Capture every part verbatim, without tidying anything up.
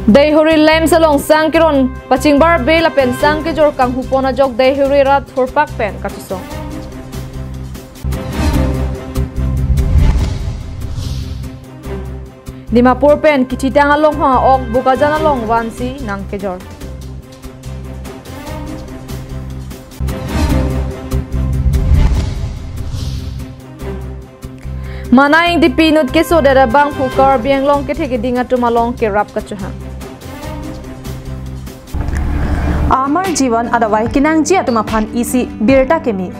Deihori LAMPS along sang keron pachingbarbe lapen sang kejor kanghupon ajok Deihori rat thurpak pen kachesong. Dimapur pen kithitang along ha ok Bokajan along vansi nangkejor. Mana Ingtipi inut keso dera bangphu Karbi Anglong kethe keding atum along kerap kachohang. Amar Jivan adavai kenangji atum aphan isi birta keme.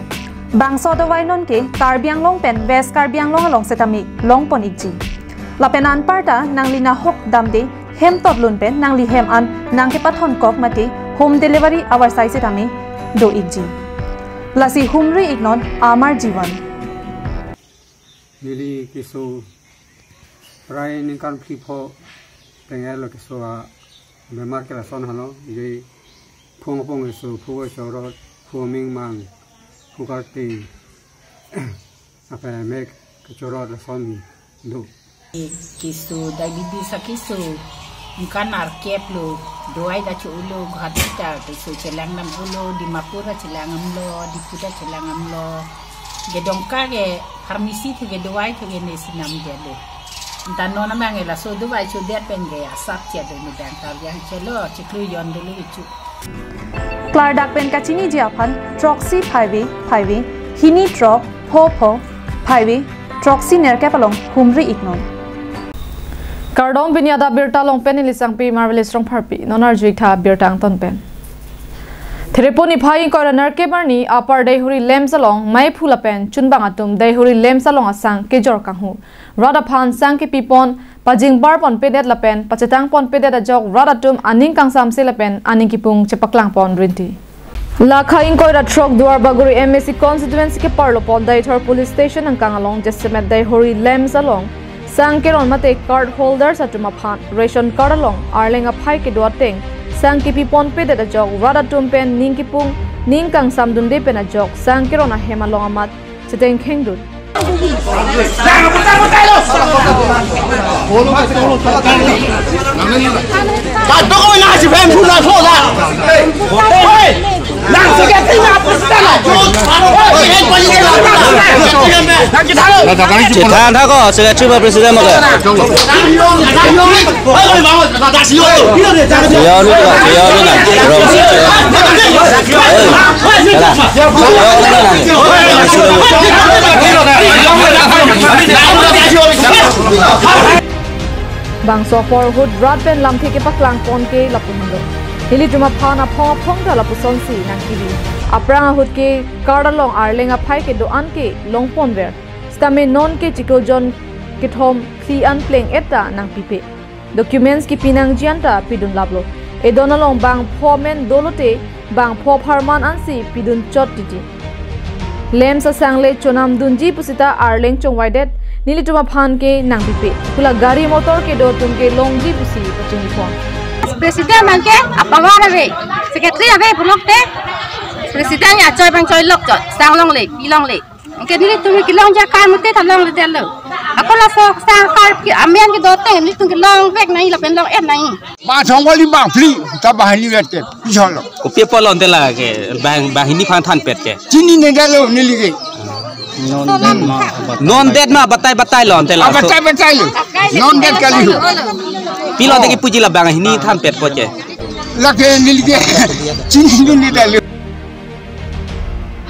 Bangso adavai nonke Karbi Anglong pen West Karbi Anglong along setame longpon ikji. Lapen anparta nangli nahok damde hem totlun pen nangli hem an nangkepathon kok mate home delivery avarsai setame do ikji. Lasi humri iknon Amar Jivan. Neli keso prai ningkan phli pho tengel lo keso abemar ke lason halo, je phung apung keso, phu chorot, phu mingmang, phu karting, ape mek kechorot lason do. Keso diabetes akeso, ningkan arkep lo, dovai ta cho-olo, Guwahati ta keso chelang dam-olo, Dimapur ta chelang damlo, Diphu ta chelang damlo. Ke Dongka ke pharmacy thu ke dovai thu ke nesi namdetlo. Anta non amang ke laso dovai chodet pen ke asap che do, mudang ta yang chelo, chiklo jon dolo kecho. Klardak pen kachiniji aphan throksi phaive phaive, hini throk pho pho phaive, throksi nerkep along humri iknon. Kardom, pini adap birta along pen neli Sangpi Marvelous Rongpharpi. Non arju iktha birta angton pen. Therepon niphai ingkoi ra nerkep arni Upper Deihori LAMPS along maiphu lapen chunbang atum Deihori LAMPS along asang kejor kanghu. Rat aphan sang kepipon, pajingbarponpedet lapen pachetangpon pedet ajok rat atum aning kangsamse lapen aning kipung chepaklangpon rinti. Lakha ingkoi ra throk Duarbagori M A C constituency keparlopon Deithor Police Station angkang along jasemet Deihori LAMPS along sang keron mate card holders atum aphan ration card along arleng aphai kedo ateng sang kepiponpedet ajok rat atum pen ning kipung ning kangsamdunde pen ajok sang keron ahem along amat cheteng khengdun. Chethan tha ko, secretary ba president mo ke? Iya, lu, iya, lu na. Bangso apor ahut rat pen lamthe kepaklangpon ke lapu hinglo. Nelitum aphan aphong aphong ta lapusonsi nangkebi. Aphrang ahut ke card along arleng aphai kedo-an ke longponver. Sitame non ke chiklo jon kethom phli an pleng-et ta nangpipe. Documents kepi nangji anta pidunlaplo. Edon along bangpho amen dolote bangpho apharman ansi pidunchot titi. LAMPS asang le chonamdunji pusita arleng chongvaidet, nelitum aphan ke nangpipe. Hala gari motor kedo atum ke longji pusi pachinipon. President abang ke apangwar ave, secretary ave pulote, president ya choi bang choi lok chot, sang longle, pi longle. Anke nelitum kelongji akam mate ta longledetlo. Ako laso sang card ke amen kedo ateng nelitum kelongvek nangji lapen long-et nangji. Bang thong kali bang phli ta banghini vet ke, pi cholo. Kopi apot lonte la ke, bang, banghini aphan thanpet ke? Chinine detlo neli ke. Non det ma, batai batai lonte la. Ah, batai batai lo. Non det kali ho. Pi lonte kepuji la banghini thanpetpo ke? Lake neli ke chinine detlo.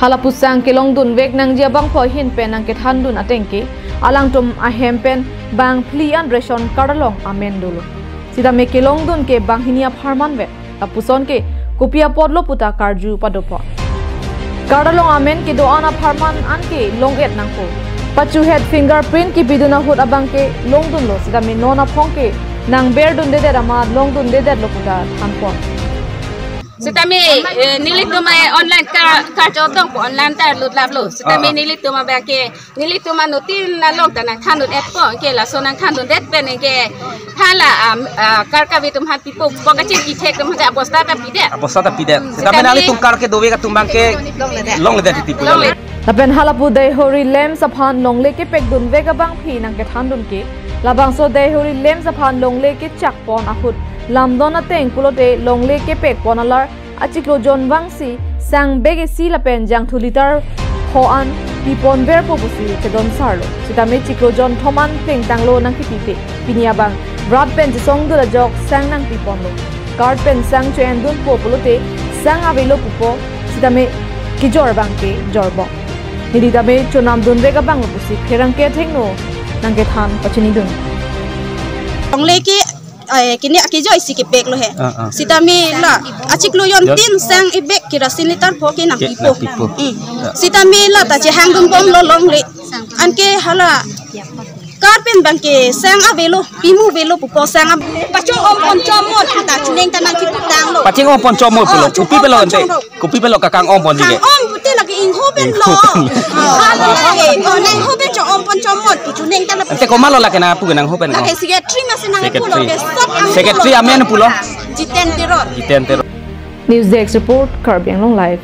Hala pu sang kelongdunvek nangji abangphu ahin pen nangkethandun ateng ke, alangtum ahem pen bang phli an ration card along amen dolo. Sitame kelongdun ke banghini apharman vet. Lapuson ke kopi apotlo puta karju padopon. Card along amen kedo-an apharman an ke long-et nangpo. Pachuhet fingerprint kepidun ahut abang ke longdunlo, sitame non aphong ke nangberdundedet amat longdundedetlo puta thanpon. Sitame, eh, nelitum, eh, online card, card chotongpo, online ta lutlaplo. Sitame, ah, ah, nelitum abang ke, nelitum anuttin along ta nangthandun-etpo, ke laso nangthandundet pen ke hala, ah, ah, card kave atum aphan pipo, po kachingki thek atum aphan abosta ta pidet. Abosta ta pidet. Sitame, sitame nanglitum card kedovek atum abang ke longledet, longledet titi pu longle. Lapen hala pu Deihori LAMPS aphan longle kepekdunvek abangphu nangkethandun ke, labangso Deihori LAMPS aphan longle kechakpon ahut lamdon ateng pulote longle kepek pon alar achiklo jon vangsi sang bag isi lapen jangthu litar pho an pipon verpo pusi chedon sarlo. Sitame chiklo jon thom an plengtanglo nangkipipe. Pini abang rat pen chesongdun ajok sang nangpiponlo. Card pen sang cho-endunpo pulote sang avelo pupo, sitame kejor abangke jorbom. Neli tame chonamdunvek abanglo pusi pherangke athengno nangkethan pachinidun. Longle ke, eh, kini akejoi si kepek lo he. Ah, ah. Sitame la achiklo jon tin sang ibek kerosene litar pho ke nangpipo. Nangpipo. Hmm. Ya. Sitame la ta chehangdunbomlo longle. Anke hala card pen abangke sang avelo, pimu avelo pupo sang a- Pachong-om pon chomot kita chuneng ta nangkiputanglo. Pachong-om pon chomot pulo. Oh, kopi pulo ante? Chong-om pon chomot. Kopi pulo kakang-om pon jige? Kang-om pute lake ingho pen lo. Ingho pen lo. Hala lake. Oh, nangho pen chong-om pon chomot pu chuneng ta la. Ante komatlo lake nangpu ke nangho pen? Lake secretary masi nangpu lo. Secretary. Ke sot ang Secretary amen pulo? Jiten Terot. Jiten Terot. News Desk Report, Karbi Anglong Live.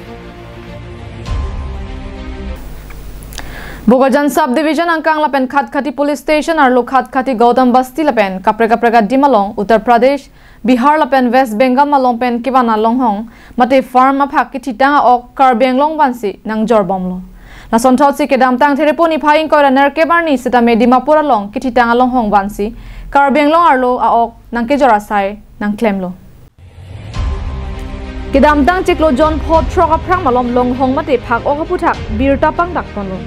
Bokajan Subdivision angkang lapen Khatkhati Police Station arlo Khatkhati Gautam Basti lapen kaprek kaprek adim along Uttar Pradesh, Bihar lapen West Bengal malom pen kevan alonghong mate farm aphak kethitang a-ok Karbi Anglong vansi nangjorbomlo. Lasonthotsi kedamtang Therepo niphai ingkoi ra nerkep arni sitame Dimapur along kethitang alonghong vansi Karbi Anglong arlo a-ok nangkejor asai nangklemlo. Kedamtang chiklo jon pho throk aphrang malom longhong mate phak-ok aphuthak birta pangdakponlo.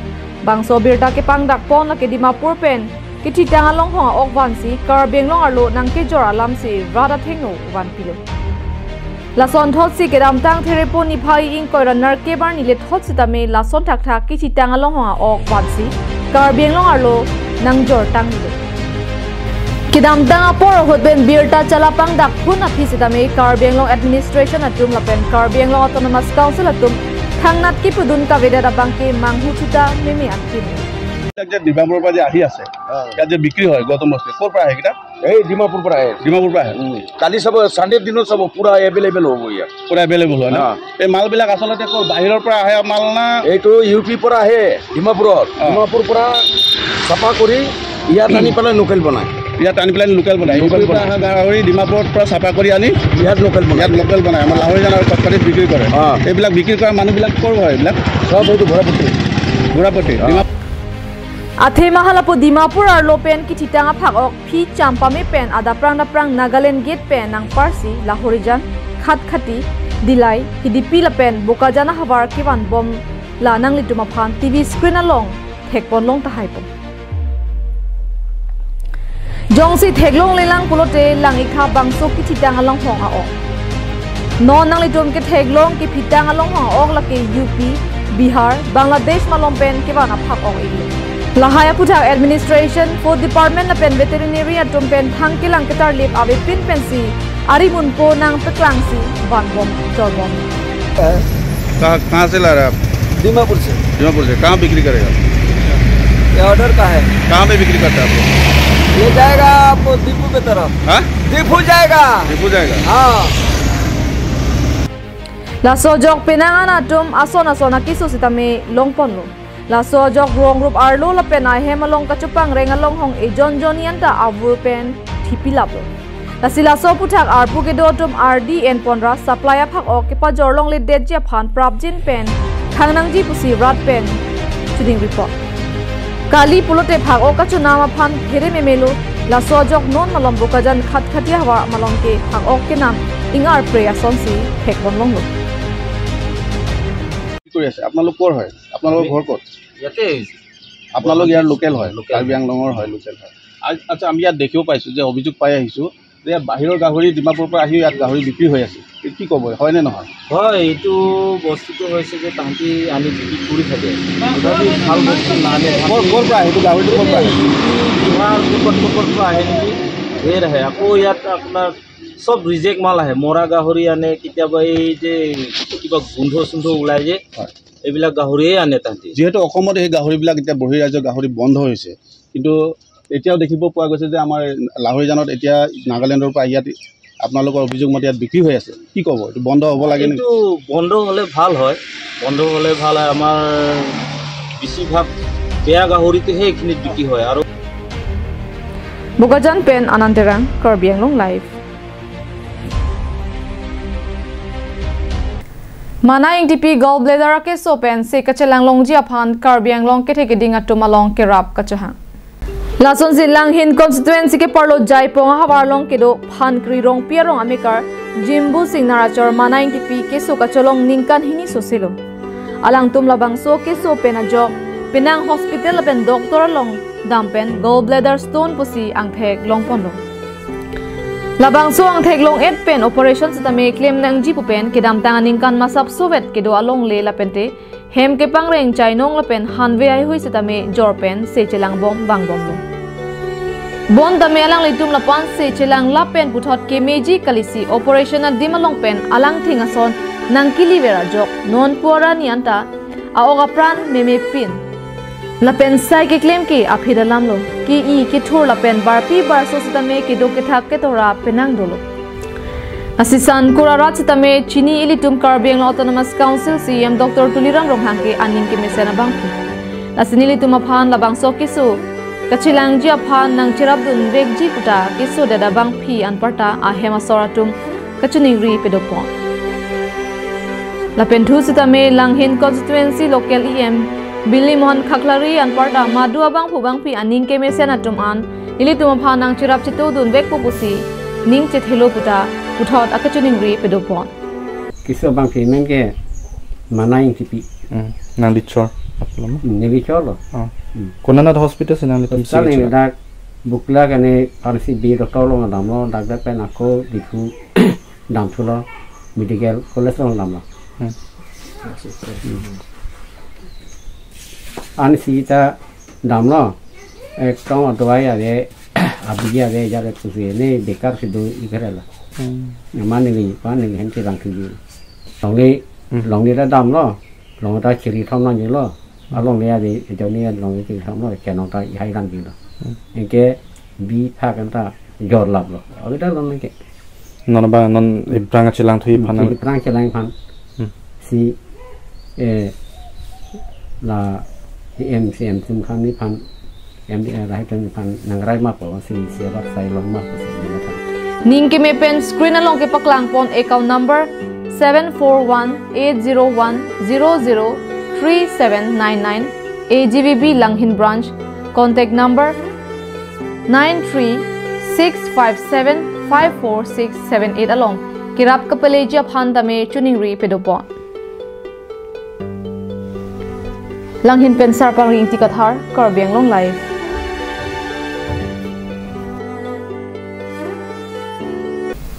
Bangso birta kepangdakpon lake Dimapur pen kethitang alonghong a-ok vansi Karbi Anglong arlo nangkejor alamsi rat athengno vanpilo. Lasonthotsi kedamtang Therepo niphai ingkoi ra nerkep arni lethot sitame lason thakthak kethitang alonghong a-ok vansi Karbi Anglong arlo nangjortangnilo. Kedamtang apor ahut pen birta chala pangdakpon aphi sitame Karbi Anglong Administration atum lapen Karbi Anglong Autonomous Council atum thangnat kipudun kavedet abangke manghu chuta meme anpin. এইবিলাক যে ডিমাপুৰৰ পৰা যে আহি আছে, অ। ইয়াত যে বিক্ৰী হয় গৌতম বস্তি, ক'ৰ পৰা আহে এইকেইটা? এই ডিমাপুৰ পৰা আহে। ডিমাপুৰ পৰা আহে? উম। কালি চাব, ছানডে দিনত চাব, পুৰা এভেইলেবল হ'ব ইয়াত। পুৰা এভেইলেবল হয় ন? অ। এই মালবিলাক আচলতে ক'ৰ, বাহিৰৰ পৰা আহে মাল না? এইটো ইউ পি পৰা আহে, ডিমাপুৰত। অ। ডিমাপুৰ পৰা চাফা কৰি ইয়াত আনি পেলাই লোকেল বনায়। ইয়াত আনি পেলাই লোকেল বনায়। লোকেল ইউ পিৰ পৰা বনায়। অহা গাহৰি ডিমাপুৰৰ পৰা চাফা কৰি আনি ইয়াত লোকেল বনায়। ইয়াত লোকেল বনায়। আমাৰ লাহৰিজান আৰু কটকটিত বিক্ৰী কৰে। অ। এইবিলাক বিক্ৰী কৰা মানুহবিলাক ক'ৰ হয় এইবিলাক? চব এইটো ঘোঁৰাপতি। ঘোঁৰাপতি। অ। Dima- Athema halapu Dimapur arlo pen kethitang aphak-ok phi champame pen adaprang daprang Nagaland gate pen nangparsi Lahorijan, Khatkhati, Dillai, Hidipi lapen Bokajan ahavar kevanbom la nanglitum aphan T V screen along thekponlong tahaipo. Jongsi theklonglelang pulote lang-ik tha bangso kethitang alonghong a-ok. Non nanglitum ketheklong kethitang alonghong a-ok lake U P, Bihar, Bangladesh malom pen kevan aphak-ok iklo. Lahai aphuthak Administration, Food Department lapen Veterinary atum pen thang kelang ketarlip avepin pensi arimunpo nangpeklangsi vanbom jorbom. कहाँ, कहाँ से ला रहे हैं आप? दीमापुर से। दीमापुर से। कहाँ बिक्री करेगा? ये ऑर्डर का है। कहाँ पे बिक्री करता है आप लोग? ये जाएगा आपको दीपू की तरफ। हाँ? दीपू जाएगा। दीपू जाएगा। हाँ। Laso ajok penang an atum ason ason akeso sitame longponlo. Laso ajok rong rup arlo lapen ahem along kachopangreng alonghong ejon jonni anta avur pen thipilaplo. Lasi laso aphuthak arpu kedo atum ardi enponra supply aphak-ok kepajorlongledetji aphan prapjin pen thangnangji pusi rat pen chuding report. Kali pulote phak-ok kachonam aphan phere memelo, laso ajok non malom Bokajan Khatkhati ahavar malom ke phak-ok kenam ingarpre asonsi thekponlonglo. কি কৰি আছে? আপোনালোক ক'ৰ হয়? আপোনালোকৰ ঘৰ ক'ত? ইয়াতে আপোনালোক ইয়াৰ লোকেল হয়? লোকেল। কাৰ্বি আংলঙৰ হয়, লোকেল হয়। আ-, আচ্ছা, আমি ইয়াত দেখিব পাইছোঁ যে অভিযোগ পাই আহিছোঁ যে ইয়াত বাহিৰৰ গাহৰি ডিমাপুৰৰ পৰা আহি ইয়াত গাহৰি বিক্ৰী হৈ আছে। এইটো কি ক'ব, হয়নে নহয়? হয়, এইটো বস্তুটো হৈছে যে তাহাঁতি আনি বিক্ৰী কৰি থাকে, তথাপি ভাল বস্তু নানে। ক'ৰ, ক'ৰ পৰা আহে এইটো গাহৰিটো, ক'ৰ পৰা আহে? বিহাৰ, ক'ৰবাত, ক'ৰবাত পৰা আহে নেকি, ধেৰ আহে। আকৌ ইয়াত আপোনাৰ চব ৰিজেক্ট মাল আহে, মৰা গাহৰি আনে, কেতিয়াবা এই যে কিবা গোন্ধ চোন্ধ ওলাই যে, হয়। এইবিলাক গাহৰিয়ে আনে তাহাঁতি। যিহেতু অসমত এই গাহৰিবিলাক এতিয়া বহিৰাজ্যৰ গাহৰি বন্ধ হৈছে, কিন্তু এতিয়াও দেখিব পোৱা গৈছে যে আমাৰ লাহৰিজানত এতিয়া নাগালেণ্ডৰ পৰা ইয়াত আপোনালোকৰ অভিযোগ মতে ইয়াত বিক্ৰী হৈ আছে। কি ক'ব, এইটো বন্ধ হ'ব লাগে নেকি? এইটো বন্ধ হ'লে ভাল হয়, বন্ধ হ'লে ভাল হয়। আমাৰ বেছিভাগ বেয়া গাহৰিটোহে এইখিনিত বিক্ৰী হয়। আৰু Bokajan pen Anand Terang, Karbi Anglong Live. Mana Ingtipi gallbladder akeso pen se kachelang longji aphan Karbi Anglong kethe keding atum along kerap kachohang. Lasonsi Langhin constituency keparlo Jaipong ahavar along kedo Phankri Rongpi arong amekar Jimbu Sing Narachor Mana Ingtipi keso kacholong ningkan hini soselo. Alangtum labangso keso pen ajok penang hospital lapen doctor along dam pen gallbladder stone pusi angthek longponlo. Labangso angthek long-et pen operation setame klem nangji pu pen kedamtang aningkan masap sovet kedo alongle lapente hem kepangreng chainong lapen hanve haihui setame jor pen se chelangbom vangbomlo. Bonta me alanglitum lapu-an se chelang lapen puthot kemeji kalisi operation adim along pen alangthing ason nangkeliver ajok non pu arni anta a-ok apran memepin. Lapen sai keklem ke aphi dalamlo. Ke-i kethur lapen barpi barso setame kedo kethak ketora penang dolo. Lasi Sankur arat setame chini ilitum Karbi Anglong Autonomous Council C E M Doctor Tuliram Ronghang ke aning kemesen abangphu. Lasi nelitum aphan labangso keso kachelangji aphan nangcherapdun vekji puta keso deda abangphi anparta ahem asor atum kachiningri pedopon. Lapen thu setame Langhin constituency local E M Bilimohan Khaklari anparta madu abangphu bangphi aning kemesen atum an ilitum aphan nangcherap chetodun vekpo pusi ning chethelo puta puthot akachiningri pedopon. Keso abangphi amen ke Mana Ingtipi. Hmm. Nangli chor aplo mo? Hmm, neli chorlo. Oh. Hmm. Konat hospital si nanglitum hospital si neli chor? Dak Bukla kane pharmacy B doctor along damlo, dak dak pen ako Diphu damthulo, medical college along damlo. Hmm. Hmm. Ansi ta damlo, eh, tong adawai ave, abigi ave, jare pusi ne bekar si do ikarela. Hmm. Mane neli, pan neli hen tirang kiri. Longle, Hmm. longle ta damlo, longle ta chiri thom nangjilo. Alongle ave, joni longle chiri thomlo, chenong ta ihai nangjilo. Hmm. Anke bi phak anta jorlaplo. Ave ta longle ke. Non abang, non aphrang chelang thu aphan. Hmm, aphrang chelang aphan. Hmm. Si, eh, la, E M C M tum khan ni aphan, M D A lahai tum aphan nangrai ma po, si, si abat sai long ma po, si, di aphan. Ning keme pen screen along kepaklangpon account number seven four one eight zero one zero zero three seven nine nine, A G V B Langhin branch, contact number nine three six five seven five four six seven eight along kerap kapeleji aphan tame chiningri pedopon. Langhin pen Sarpang Ringti Kathar, Karbi Anglong Live.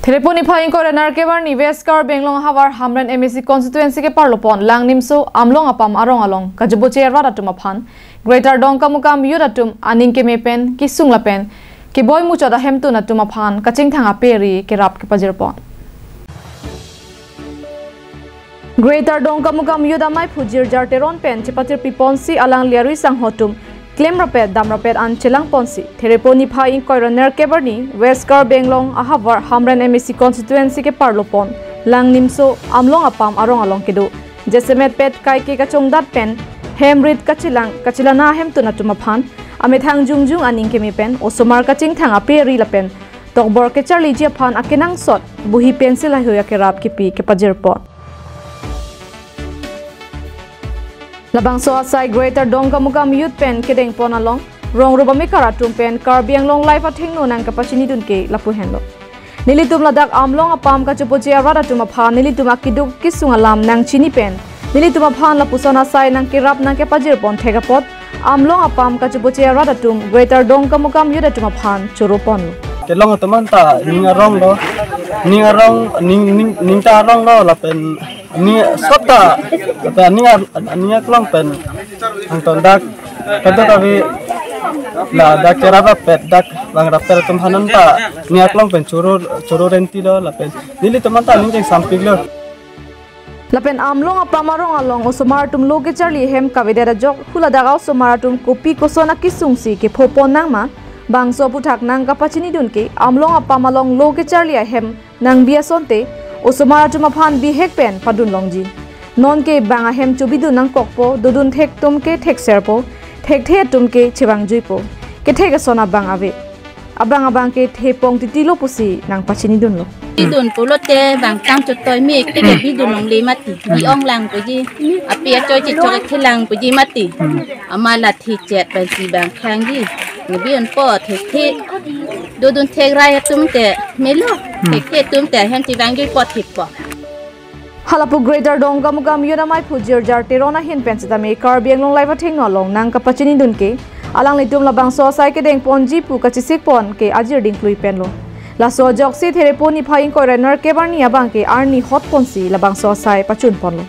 Therepo niphai ingkoi ra nerkep arni West Karbi Anglong ahavar Hamren M A C constituency keparlopon Langnimso Amlong apam arong along kajuboche arat atum aphan Greater Dongkamukam youth atum aning keme pen kesung lapen keboi muchot ahemtun atum aphan kachingthang aperi kerap kepajirpon. Greater Dongkamukam youth amei phujir Jar Teron pen chepatirpiponsi alangli ari sangho atum klemrapet damrapet an chelangponsi therepo niphai ingkoi ra nerkep arni West Karbi Anglong ahavar Hamren M A C constituency keparlopon Langnimso Amlong apam arong along kedo jasemet pet kaike kachongdat pen hem rit kachelang kachelana ahemtun atum aphan amethang jongjong aning keme pen osomar kachingthang aperi lapen tokbor kecharliji aphan akenangsot bohi pencil haihui akerap kepi kepajirpon. Labangso asai Greater Dongkamukam youth pen kedengpon along rong rup amekar atum pen Karbi Anglong Live athengno nangkapachinidun ke lapu henlo. Nelitum ladak Amlong apam kajuboche arat atum aphan nelitum akeduk kesung alam nangchini pen nelitum aphan lapuson asai nangkerap nangkepajirpon thek apot Amlong apam kajuboche arat atum Greater Dongkamukam youth atum aphan choroponlo. Kelong atum anta ning aronglo, ning arong, ning, ning, ning ta aronglo lapen ning sot ta, lapen ning ar-, ning aklong pen angton dak kadokave ladak kerap rapet dak vangrapet atum aphan anta ning aklong pen choro, choro rentilo lapen nelitum anta ning chengsampiklo. Lapen Amlong apam arong along osomar atum lo kecharli ahem kavedet ajok huladak a-osomar atum kopi koson akesungsi kephopon nangma bangso aphuthak nangkapachinidun ke Amlong apam along lo kecharli ahem nangbi asonte osomar atum aphan bihek pen padun longji. Nonke bang ahem chobidun nangkokpo, dodun thek atum ke thekserpo, thekthe atum ke chevangjuipo. Kethek ason abang ave. abang abang ke thepong titi lo pusi nangpachinidunlo. Bidun pulote bang tang chotoi mek te ke bidun longle mati. Bi-ong lang puji. Api achoi chichok akhelang puji mati. Amat la thichet pensi bang khangji. Ngi bi-un po thek thek. Dodun thek rai atum te melo. Thek thek atum te hem ti bang jui po thek po. Halapu Greater Dongkamukam Jon Amei aphu Jirjar Teron ahin pen sitame Karbi Anglong Live athengno along nangkapachinidun ke, alanglitum labangso asai kedengponji pu kachisikpon ke ajir dingklui penlo. Laso ajoksi Therepo niphai ingkoi ra nerkep arni abang ke arni hotponsi labangso asai pachunponlo.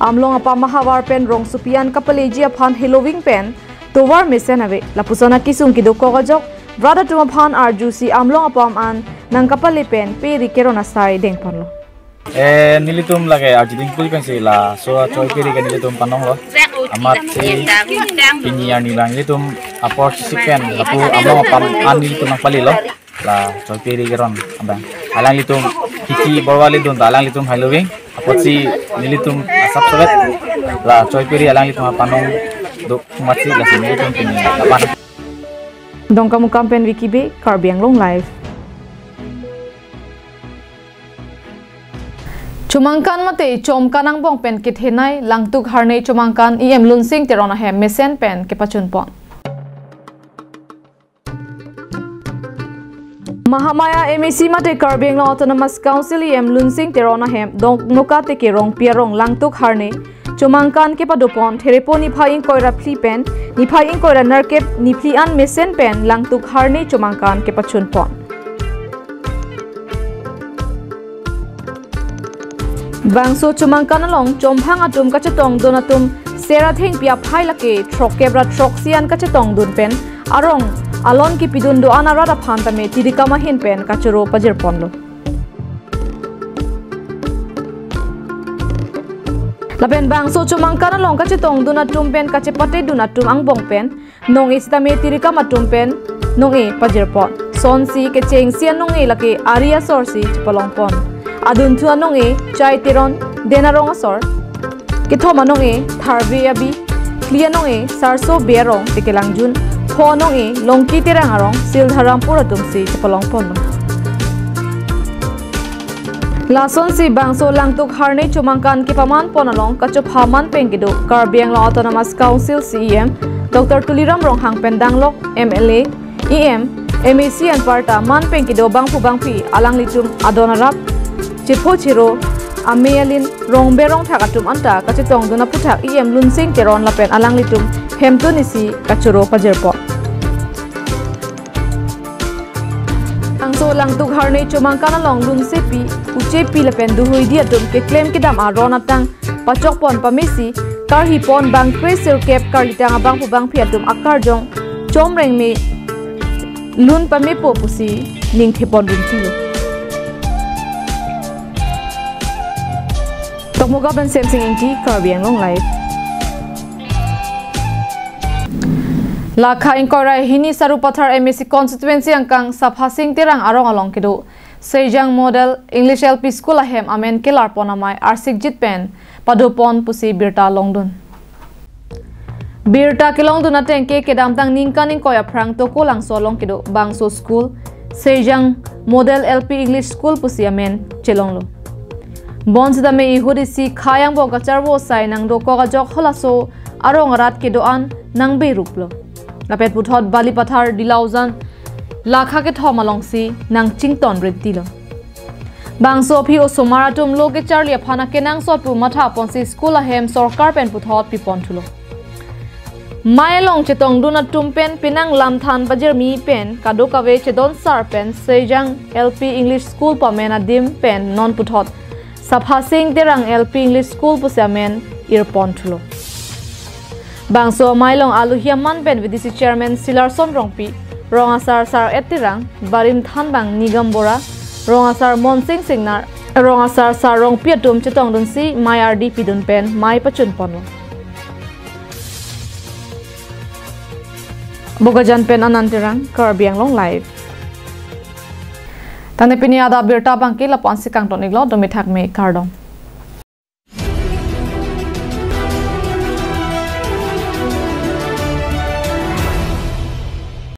Amlong apam ahavar pen rongsopi an kapaleji aphan heloving pen tovar mesen ave, lapuson akesung kedokok ajok rat atum aphan arjusi Amlong apam an nangkapale pen peri keron asai dengponlo. Eh, nelitum lake arjuding pul kan si laso achoi peri kan nelitum panonglo. Amatsi pini arni bang nelitum apor sisik pen lapu Amlong apam an nelitum nangpalelo. La achoi peri keron abang. Alanglitum kiki borwa ledun ta alanglitum heloving. Apotsi nelitum asap sebet. La achoi peri alanglitum apanong do amatsi lasi nelitum pini lapan. Dongkamukam pen Vicky Bey, Karbi Anglong Live. Chomangkan mate chomkan angbong pen kethenei Langtuk Harne Chomangkan E M Lunsing Teron ahem mesen pen kepachunpon. Mahamaya M A C mate Karbi Anglong Autonomous Council E M Lunsing Teron ahem Dongkamukam teke Rongpi arong Langtuk Harne Chomangkan kepadopon Therepo niphai ingkoi ra phli pen niphai ingkoi ra nerkep niphli an mesen pen Langtuk Harne Chomangkan kepachunpon. Bangso Chomangkan along chomphang atum kachetongdun atum sera thengpi aphai lake throkkep ra throksi an kachetongdun pen arong alon kepidun do-an arat aphan tame tirikam ahin pen kachoro pajirponlo. Lapen bangso Chomangkan along kachetongdun atum pen kachepatedun atum angbong pen nong-e sitame tirikam atum pen nong-e pajirpon. Sonsi kechengsi anong-e lake ari asorsi chepalongpon. Adunthu anong-e Chai Teron, Den arong asor. Kethom anong-e Tharve Abi, phli anong-e Sarso Bey arong Tekelangjun, pho anong-e Longki Terang arong Sildharampur atumsi chepalongponlo. Lasonsi bangso Langtuk Harne Chomangkan kepamanpon along kachopha manpeng kedo Karbi Anglong Autonomous Council C E M Doctor Tuliram Ronghang pen danglok M L A, E M, M A C anparta manpeng kedo bangphu bangphi alanglitum adon arap chepho chero amei alin rongbe rongthak atum anta kachetongdun aphuthak E M Lunsing Teron lapen alanglitum hemtun isi kachoro pajirpon. Bangso Langtuk Harne Chomangkan along lunsepi, uchepi lapen duhuidi atum keklem kedam aron atang pachokpon pamesi karhipon bang kre sirkep karlitang abangphu bangphi atum akarjong chomreng me lun pamepo pusi ningthepon rinti. Tokmoka pen Semsing Ingti, Karbi Anglong Live. Lakha ingkoi ra hini Sarupathar M A C constituency angkang Saphasing Terang arong along kedo Sejang Model English L P School ahem amen kelarpon amei arsikjit pen padopon pusi birta longdun. Birta kelongdun ateng ke kedamtang ningkan ingkoi aphrang Tokolangso along kedo bangso school Sejang Model L P English School pusi amen chelonglo. Bonsitame ihut isi khei angbong kacharvo asai nangdokok ajok halaso arong arat kedo-an nangberuplo. Lapen puthot Balipathar Dilaujan lakha kethom alongsi nangchington rintilo. Bangso aphi osomar atum lo kecharli aphan akenangsot pu mathaponsi school ahem sorkar pen puthot piponthulo. Mei along chetongdun atum pen penang lamthan pajirmi pen kadokave chedonsar pen Sejang L P English School pamen adim pen non puthot Saphasing Terang L P English School pusi amen irponthulo. Bangso amei along alohi aman pen V D C Chairman Silarson Rongpi, Rong Asar Sar Et Terang, Barim Thanbang Nigam Bora, Rong Asar Monsing Singnar, Rong Asar Sar Rongpi atum chetongdunsi mei ardi pidun pen mei pachunponlo. Bokajan pen Anand Terang, Karbi Anglong Live. Tangte pini adap birta abangke lapu-ansi kangton-iklo, domethak me kardom.